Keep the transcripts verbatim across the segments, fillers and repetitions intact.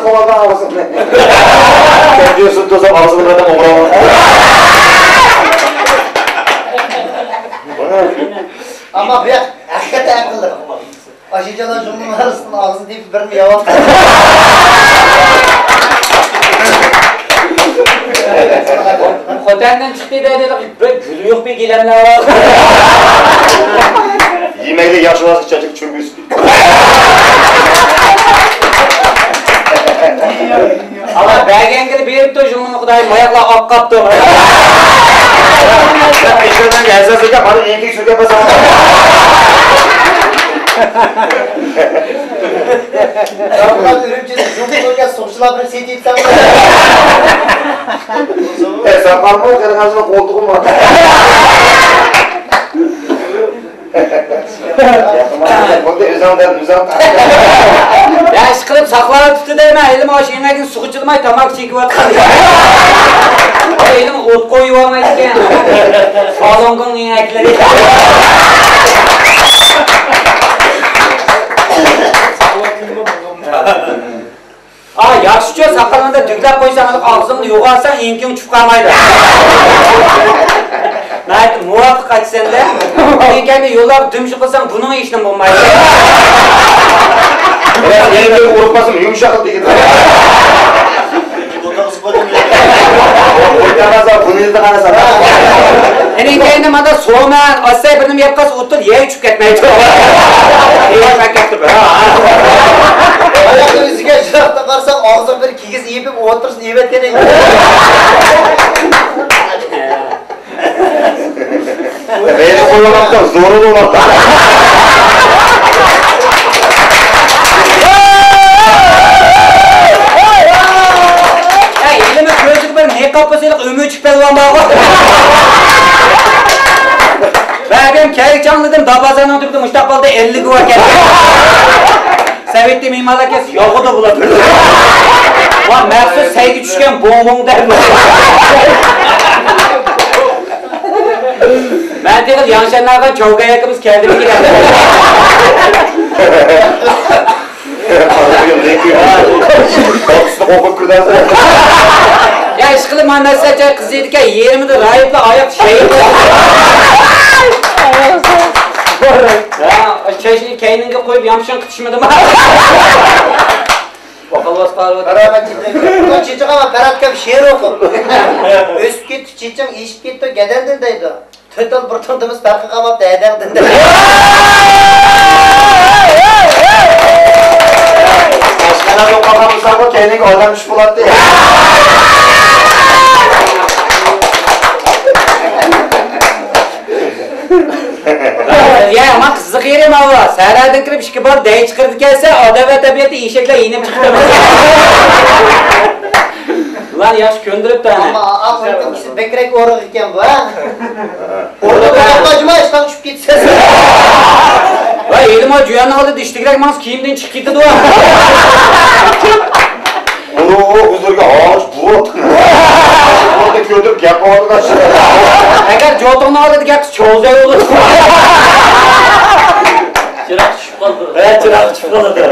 قوۋالغان ئاغزىمنى. سەن دېيىسىز، توساپ ئاغزىمنى بىردەم ئوغرىغان. ئەمما بۇ ياق ھەقىقەتەن ئەقىللىق. ئاشۇنچىلا جۇڭنىڭ ئارىسىدىن ئاغزىنى تېپىپ بىرنى يەۋاتقان. خوتەندىن چىقتى دەيدۇ، بىر گۈلى يوق بىر گىلەملەر بار. يېمەيلى ياخشى بولسا چاچىقى چۈرمىسۇن. ئالا بەرگەنگىلا بېرىپتۇ، جۇڭۇنى خۇدايىم، ماياقلار ئاق قاپتۇ. ئىشلىرىڭگە ئەزەزلىككە قارىپ، يېڭىكىگە سۈركەپ باساڭ. ئۈرۈمچىدىن جۇڭگوغا سوقچىلار بىلەن سېتىۋېتىسەن. ئە، ساقالمۇ قېرىنداشنىڭ قولتۇقىمۇ. بولدى، ئۆزۈڭ دەپ، ئۆزۈڭ. يا، ئىشقىلىپ ساقلار تۇتتى دەيمەن، ھېلىمۇ ئاشۇ ئېڭەكنى سۇغا چىلىماي تاماكا چېكىۋاتقان. ھېلىمۇ ئوت قويۇۋالمايدىكەن. فالۇنگوڭ ئېڭەكلىرى. ئا، ياخشىچۇ، ساقىلىڭدا دۈگلەپ قويساڭ، ئاغزىڭنى يوغارساڭ، ئېڭىكىڭ چۈشۈپ قالمايدۇ. ناھايىتى مۇۋاپىق ئاچىسەندە. ئېڭىكىڭنى يوللاپ دۈمشۈك قىلساڭ، بۇنىڭ ئىشىنى بولمايدۇ. بىراق، ئېڭىكىڭ ئۇرۇپ قالسىمۇ يۇمشاق دېگەن. ئوينامازدا بۇنى دېگەن. ئېنىڭ كەينىدە مانا سومەن، ئاسساي بىر نېمە يەپ قالسا، ئوتتۇرا يەر چۈشۈپ كەتمەيدۇ. ئېيۋاي، مەن كەتتىم. ھا، ھا. ئاياقنى ئۆزىگە يىراقتا بارساڭ، ئاغزىغا بىر كىگىز يېپىپ، ئوتتۇرىسىنى يېۋەتكەن ئىدى. غەيرىي قويۇۋالامسەن، زورىغا بولماقتا. ھەي، ھېلىمۇ كۆزىگە بىر نىقاب بولسا، ئۆمۈچۈك پەلۋان بارغۇ. بەرگەم كەيچاڭلىدىم، دابازاننىڭ تۈپىدە مۇشتاق بالدا ئەللىكى بار ئىكەن. سەۋەتتە مېھمانلار كەلسە، ياغىدۇ بۇلار. ۋا، مەخسۇس سەيگە چۈشكەن بوڭ بوڭ دەپ. مەن تېخى ياڭشەنناغا چاۋگاي ئاكىمىز كەلدىمىكىن دەپ. قاپىسىنى قوقۇپ كىردى. يا، ئىشقىلىپ، مانا مەسلىھەت جاي قىز ئىدىكەن، يېرىمىدا رايىپلا ئاياق شەيىپ. ھە، چاچنى كەينىڭگە قويۇپ، يامشان قىتىشمىدىما؟ چېچىغا پەرھات كەم شېئىر ئوقۇپ. ئۆسۈپ كەتتى چېچىڭ، ئېشىپ كەتتى گەدەندىن دەيدۇ. تۆت ئاي بىر تۇردىمىز پەرقى قالماپتۇ ھەدەڭدىن دەيدۇ. ئاشخانىدا ئوقۇغان بولساڭغۇ كەينىگە ئادەم چۈشۈپ بولاتتى. يا، ئەمما قىزىق يېرى ماۋۇ. سەھرادىن كىرىپ ئىككى بالا دەي چىقىرىپ كەلسە، ئادەم ۋە تەبىئەتتە ئېشەكلەر يېنىپ چىقىپتۇ. ئۇلارنى ياخشى كۆندۈرۈپتۇ ئەنە. ئەمما ئا-، ئا-، ئۇنىڭكىسى بەكرەك ئورۇق ئىكەن بۇ، ھە؟ ئورۇق ئورۇق ئورۇق. جۇما ئىشتان چۈشۈپ كېتىسەن. ۋاي، ھېلىمۇ جۇياننىڭ ئالدىدا ئىشتىكرەك ماڭسا كىيىمدىن چىقىپ كېتىدۇ. ئورۇق ئۆزلىرىگە ھاج بۇ. بۇنى كۆتۈرۈپ گەپ قىلىۋاتىدۇ. ئەگەر جوتۇڭنىڭ ئالدىدا گەپ قىلسا، چوۋزاي بولىدۇ. چىراغ چۈشۈپ قالىدۇ. ھە، چىراغ چۈشۈپ قالىدۇ.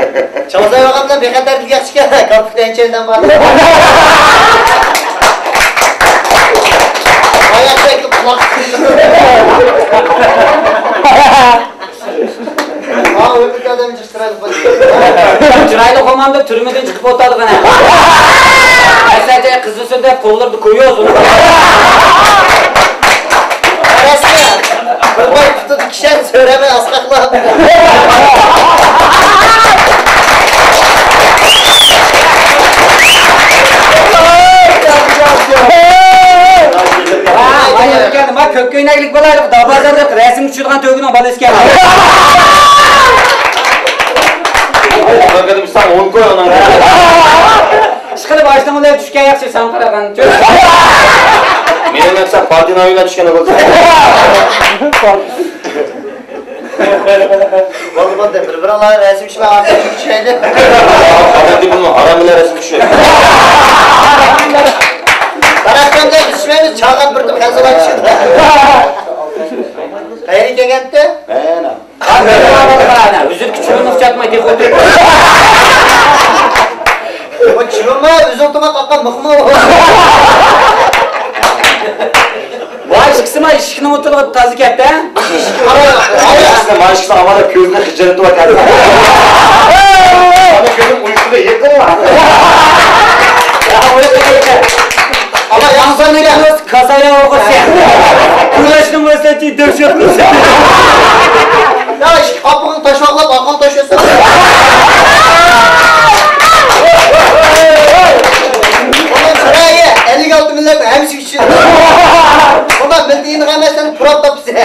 چوۋزاي بولغاندا بىخەتەرلىك ياخشى ئىكەن. كالپۇك دەيچەيدىن بار. ئاياق چېكىپ قۇلاق. ھا، ئۆمۈرلۈك ئادەم چىرايلىق بولدى. چىرايلىق بولمامدۇ، تۈرمىدىن چىقىپ ئولتۇرىدىغان. مەسىلەن، قىزىل سۈر دەپ قوللىرىدا كويۇز. رەسمىي. بىر باي پۇتىدا كىشەن سۆرەمەي ئاسقاقلاپ. ھا، كۆك كۆينەكلىك بالا، دابازاندا رەسىم چۈشۈرىدىغان تۆگىنىڭ بالىسى ئىكەن. بىر قېتىم ئىچسەڭ ئون كوي ئۇنىڭ. ئىشقىلىپ ئاشنىڭ بىلەن چۈشكەن ياخشى ساڭا قارىغان. مېنىڭ ئەمسە پاتىنا بىلەن چۈشكەن بولسا. بولدى، بولدى، بىر-بىرىڭلار رەسىم چۈشمەي ئارتۇق چۈشەيلى. ئادەتتە بۇنىڭ ھارام بىلەن رەسىم چۈشۈپ. قاراپ كەمدە چۈشمەيمىز، چاغان بىر تۈپ خەنزۇلار چۈشىدۇ. قەيەرگە كەلگەنتى؟ مەنە. ئۈزۈك چۈشۈرۈپ چاتماي تېخى ئولتۇرۇپ. كىمما ئۆزۈڭ تۇماق قاققان مىخمۇ؟ ۋاي ئىككىسىما ئىشىكنىڭ ئوتتۇرىغا تازا كەتتى. ئىشىكنى مانا ئىشىكنى ئاۋارە كۆزىنى خىجىلىتىۋاتىدۇ. مانا كۆزۈم ئۇيقۇغا يېقىنلا. ئالا ياقسان كاسايا ئوغۇسى. كۈلەشنىڭ ۋەسىيىتى دۆشۈپ. يا ئىشىك قاپىقىنى تاشلاپ ئارقاڭ تاشلىسا. ئۇنىڭ چىرايى ئەللىك ئالتە مىللەتنىڭ ھەممىسىگە چۈشىدۇ. ئۇنىڭ مىللىتىنىڭ ھەممىسىنى پۇراپ تاپىسەن.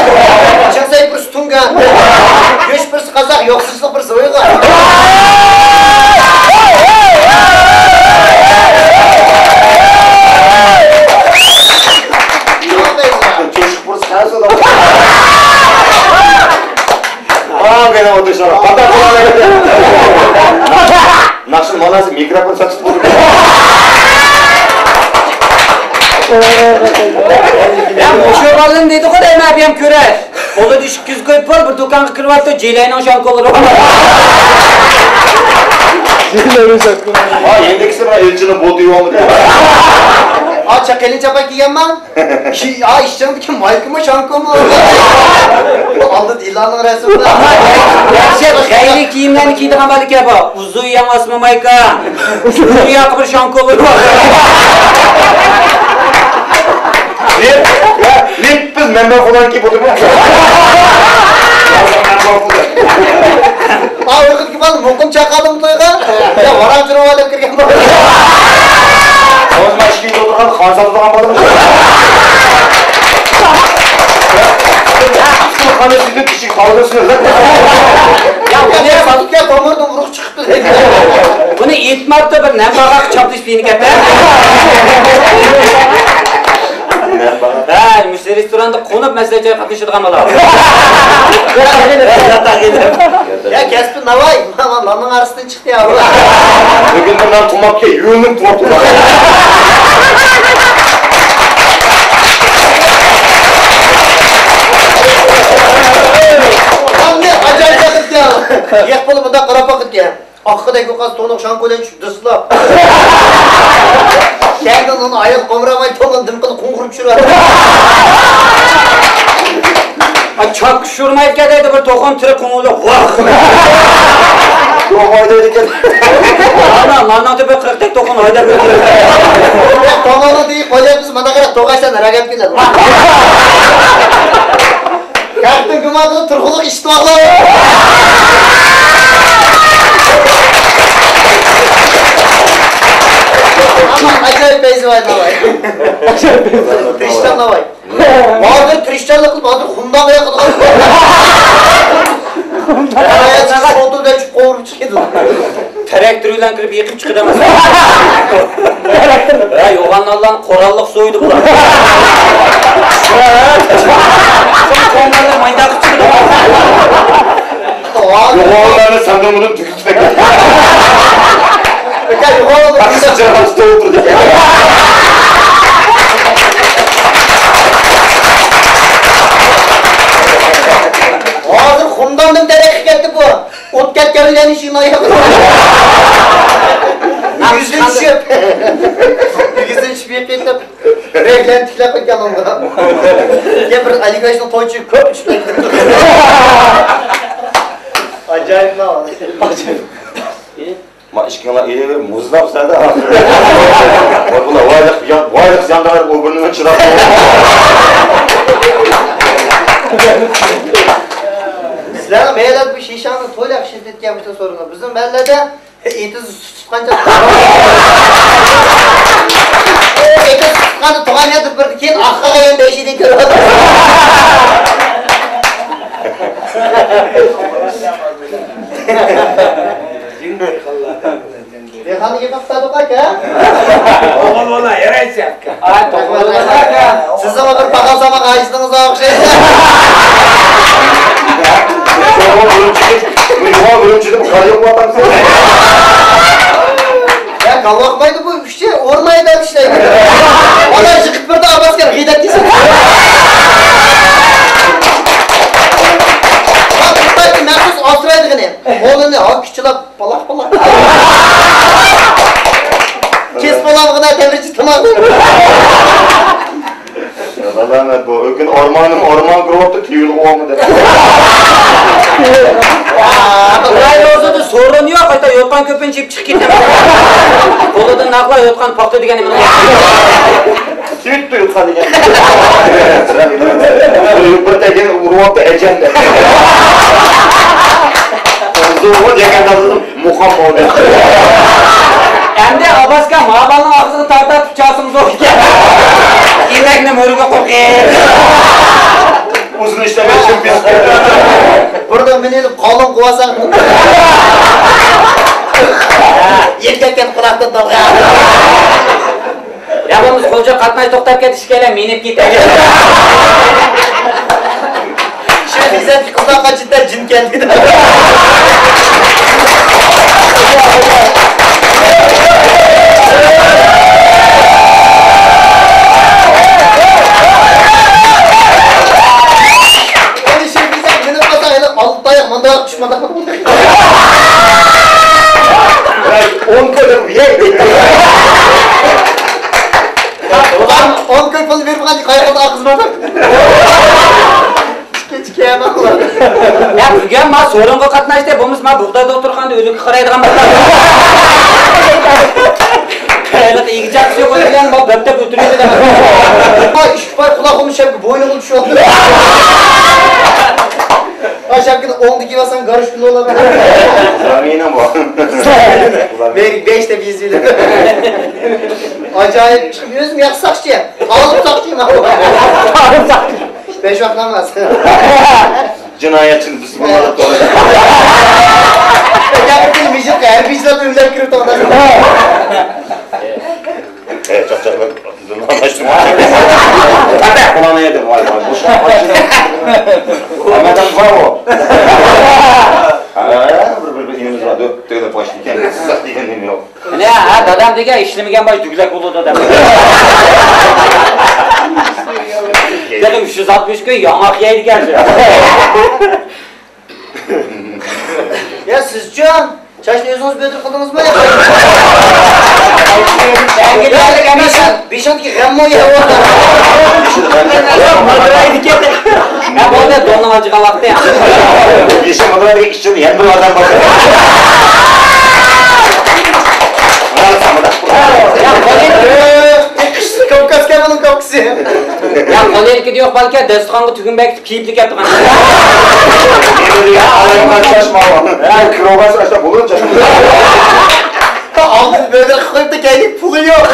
چىڭساي بىرسى تۇڭگان. گۆش بىرسى قازاق، يوقسۇزلۇق بىرسى ئۇيغۇر. چوشۇق بىرسى خەنزۇ. ئا، مېنىڭ ئوتۇرۇشلارغا قانداق قىلالايمەن؟ ناخشىنى مانا مىكروفون ساتىپ بولدى. يا، مۇشۇ بالىنى دېدىغۇ دەيمەن، بىيەم كۆرەر. قولىدا ئىككى يۈز كوي پۇل، بىر دۇكانغا كىرىۋاپتۇ، جىلەينىڭ شامپۇنلىرى. ھا، يەنىكىسى بىلەن ئېلچىنىڭ بوتى يوقمىدى؟ ئاچا قېلىن چاپان كىيگەنما؟ ئا، ئىشىڭدىكى مايكىمۇ، شامپۇنمۇ؟ ئالدىدا ئىلاننىڭ رەسىمى. ياخشى، غەيرىي كىيىملەرنى كىيىدىغان بالىكەن بۇ. ئۇزۇن ياڭ ئاسما مايكا. ئۇزۇن ياقا بىر شامپۇنلىرى بار. لىپ، لىپ بىز مەنبە قولان كىيىپ ئولتۇرىمىز. ئا، ئۇيقۇدىكى بالا مۇقىم چاقادىمۇ تويغا؟ يا، ۋاراڭ-چۇرۇڭ دەپ كىرگەن بالا. ئۆزىمۇ ئىشىككە ئولتۇرغان خان سالىدىغان بالىمىز. خان ئىشىكنى كىچىك خالىدىن سۆزلەپ. يا، بۇنى ساتىپ كەل، تومۇردىن ئۇرۇق چىقىپتۇ دەيدۇ. بۇنى ئېيتماپتۇ، بىر نەم باغاققا چاپلىشىپ يېنىكەپتۇ. ھە، مۇشۇ رېستوراندا قونۇپ مەسلىھەت جايغا قاتنىشىدىغان بالا. يا، كەسپى ناۋاي، مانا ناننىڭ ئارىسىدىن چىقتى يا. بۈگۈن بىر نان تۇماپ كەل، يۆلىنىپ تۇماپ تۇماپ. ناننى ئاجايىپ ياقتى يا. يەق بولۇپ مۇنداق قاراپ باقىدىكەن. ئاققىدەك يوقاس تونۇق شاڭكۇلەن چۈشۈپ دىسلاپ. كەينىدىن ئۇنى ئايال قومۇراماي تونۇن دىم قىلىپ قوڭغۇرۇپ چۈشۈرۈۋاتىدۇ. ئا، چاك چۈشۈرمەيدىكەن دەيدۇ، بىر توخۇن تىرىك قوڭغۇرلاپ، ۋاھ! توخۇن ھايدايدىكەن. ئانا، ناننىڭ تۆپى قىرىقتەك توخۇن ھايداپ يۈرىدۇ. تونۇنى دېيىپ قويۇپ، بىز مانا قاراپ، توقاچلارنى رەگەپ كېلىدۇ. خەقنىڭ گۇمانىغا تۇرغۇلۇق ئىشتىۋاقلار. ئەمما ئاجايىپ پەيزى بار ناۋاي. ئاجايىپ پەيزى. تىرىشچان ناۋاي. ھازىر تىرىشچانلىق قىلىپ، ھازىر خۇمدان ياقىدىغان. خۇمدان. ئاياغ چىقىپ، قولتۇقدەك چۈشۈپ، قوۋۇرۇپ چىقىدۇ. تراكتور بىلەن كىرىپ يېقىپ چىقىدۇ ئەمەس. ھە، يوغان نانلارنى قوراللىق سويىدۇ بۇلار. سوڭ قوڭلارنى مايدا قىلىپ چىقىدۇ. يوغانلارنى سەندىن بۇرۇن تۈگۈتۈپ ئەكەل. ھازىر خۇمداندىن دەرەخكە كەتتى بۇ. ئوت كەتكەن بىلەن ئىشىكنى ئاياغ. ئۆگزىدىن چۈشۈپ. ئۆگزىدىن چۈشۈپ يېقىپ كېتىپ. رەگلەرنى تىكلەپ قويغان ئۇنىڭغا. يا بىر ئەلىگاشنىڭ تويچۇ كۆپ چۈشۈپ. ئاجايىپ ناۋا. ئاجايىپ. ما ئىككىڭلار ئېلىۋېرىپ مۇزلاپسەن-دە. ۋاي بۇلار ۋايلىق يان-، ۋايلىق ياندىغان ئۇ بىرنىڭ چىراغ. سىلەرنىڭ مەھەللىدە بۇ شىشاڭنى تولا ياخشى ئىشلىتىدىكەن بۇ سورۇندا. بىزنىڭ مەھەللىدە ئېتىز سۈت چىققانچە، ئېتىز سۈت چىققاندا تۇغان ياتىپ بىردىن كېيىن ئاققىغا يەنە بەشىدىن كۆرۈۋاتىمىز. دېھقاننى يىغىپ تۇتادۇق ئاكا. ئوغۇل بالا يارايسەن. ئاي، توغرا. سىزنىڭ بىر پاقال سامان ئايسىڭىز ئوخشايدۇ. يوغان ئۈرۈمچىدە، يوغان ئۈرۈمچىدە بۇ قار يوق ۋاتامسىز؟ يا، قالۋاقمايدۇ بۇ ئۈچى، ئورمايدا ئىشلەيدۇ. ئانا يىقىپ بىردە ئاباسكەن غىيدەت دېسە. مەخسۇس ئاسرايدىغىنى. قولىنى ھاكىچىلاپ، پالاق، پالاق. تامىقىدا تەمرىچى تاماق. سالامەت بۇ. ئۆكۈن ئارمانىم ئارمان قۇرۇۋاپتۇ، تىۋىلغا بولمىدى. خۇداي روزىدا سورۇن يوق، ھەتتا يوتقان كۆپىنچە يېپ چىقىپ كېتىمەن. قولىدا ناقلا يوتقان پاختا دېگەن نېمە؟ تىۋىت يوتقان دېگەن. بىر تەگەن ئۇرۇۋاپتۇ ئەجەم دەپ. زوغۇ دېگەن مۇقام بولدى. ئەمدى ئابباسكا ما بالىنىڭ ئاغزىغا تارتا تۇتچاسىڭىز ئوكەن. ئىنەكنى مۈرىگە قوقۇپ. ئۇزۇن ئىشلەمەي چىم پىس. بۇردا مېنى ئېلىپ قالۇن قوۋاساڭ. يەپ كەتكەن قۇلاقتىن تالغان. يا بولمىسا غۇلجا قاتناش توختاپ كېتىش كېلە مېڭىپ كېتەي. شۇ بىزەتكە قىزلارغا جىددىي جىن كەلدى. ئەنە شۇ بىزەت مېڭىپ قالسا ھېلى ئالتە ئاياق مۇنداق چۈش مۇنداق. ئون كوي بېرىپ يەي. ئۇلار ئون كوي پۇل بېرىپ قالدى، قاياقتا ئاغزىما. كېچىكەن ئۇلار. يا بۈگۈن ما سورۇنغا قاتناشتى، بولمىسا ما بۇغداي دوختۇرخانىدا ئۆلۈككە قارايدىغان بولدى. ھېلىقى ئىگىچاقىسى يوق بىلەن ما بەپتەپ ئۆتۈرۈۋېتىدۇ. ئىككى پاي قۇلاق ئومۇشەمگە بوينۇڭغا چۈشۈۋالدى. ئاشەمكىنى ئوڭدا كىيىۋالساڭ گاروشكىنى ئالىمەن. زامىنىڭ بۇ. بەش دەپ يېزىۋېلىپ. ئاجايىپ چىقىپ ئۆزۈم ياخشى ساقچى. ئالىم ساقچى. بەش ۋاق ناماز. جىنايەتچىنى بىز بۇلارغا توغرا. يا بىر مىجىق ھەربىيچىلەر ئۆملەپ كىرىپ توغرا. ئە، چاقچاقلاپ، زۇلۇم ئاشتىم. قاپە، قولۇڭنى يېدىم، ۋاي، ۋاي، بوشۇڭ ئاچتىم. ھەممەدىن بار ئۇ. ھە، بىر، بىر، بىر ئىنىمىز بار، دۆ-، دۆلەت باشلىقى ئىكەن، سىزىق دېگەن نېمە يوق. مانا، ھە، دادام دېگەن ئىشلىمىگەن باش دۈگلەك بولىدۇ، دەپ. تېخى ئۈچ يۈز ئاتمىش كۈن ياڭاق يەيدىكەن. يا سىزچۇ؟ چاچنى ئۆزىڭىز بۆدۈر قىلدىڭىزمۇ يا؟ بېشىڭدىكى غەممۇ يا؟ مانا بولدى، دوننىڭ ئاچىغان ۋاقتى. بېشىڭ مۇدرايدىكەن، ئىچىدە يەنە بىر ئادەم بار. كاۋكازكەن بۇنىڭ كاۋكىسى. يا قولىدىكى يوق بالىكەن، داستىخانغا تۈگۈن بەگ كىيىپلا كەپتىغان. كىروغا سۇراشتا بولۇر جان. ئالدىن بۆدۈر قىلىپتۇ، كەينى پۇلى يوق.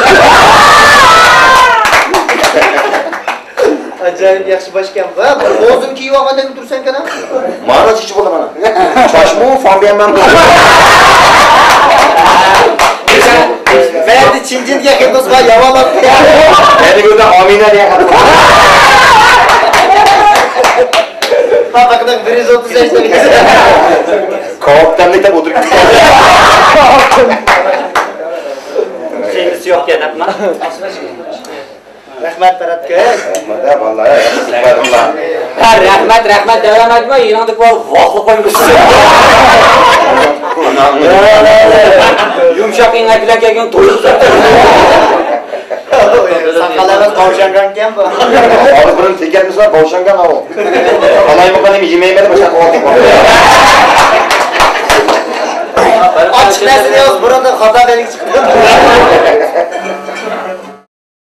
ئاجايىپ ياخشى باشكەن بۇ. بىر ئوزۇم كىيىۋالغاندەك تۇرسەنكەن ھە. مانا چېچى بولدى مانا. چاچمۇ فاڭبيەنمەن. بەردى چىنجىن دېگەن خېتىمىز بار، ياۋانلاپ. يەنە بىر ئامىنە دېگەن خېتىمىز. بىر يۈز ئوتتۇز ياش دېگەن. كاپىتانلىق دەپ ئولتۇرۇپ كېتىپتۇ. خېرىسى يوق گەپ دەپما. رەھمەت، بەرەتكە. رەھمەت، ھە، باللا، ھە، ياخشى، بايراملار. ھە، رەھمەت، رەھمەت دەۋەرمەيدىما، يېنىڭدىكى بۇ ۋاقلىق قويمىسۇن. يۇمشاق يېڭەك بىلەن كەلگەن تويۇق. ساقال ئەمەس، باۋشاڭگان ئىكەن بۇ. ئالدى بۇرۇن تېكەتمىسىلا، باۋشاڭگان ئاۋۇ. قالايمىقان يېمەيمەن، باشقا قىلىۋاتىدۇ. ئاچچىق نەرسىنى ياز، بۇرۇندىن خاتا بەلگە چىقتى.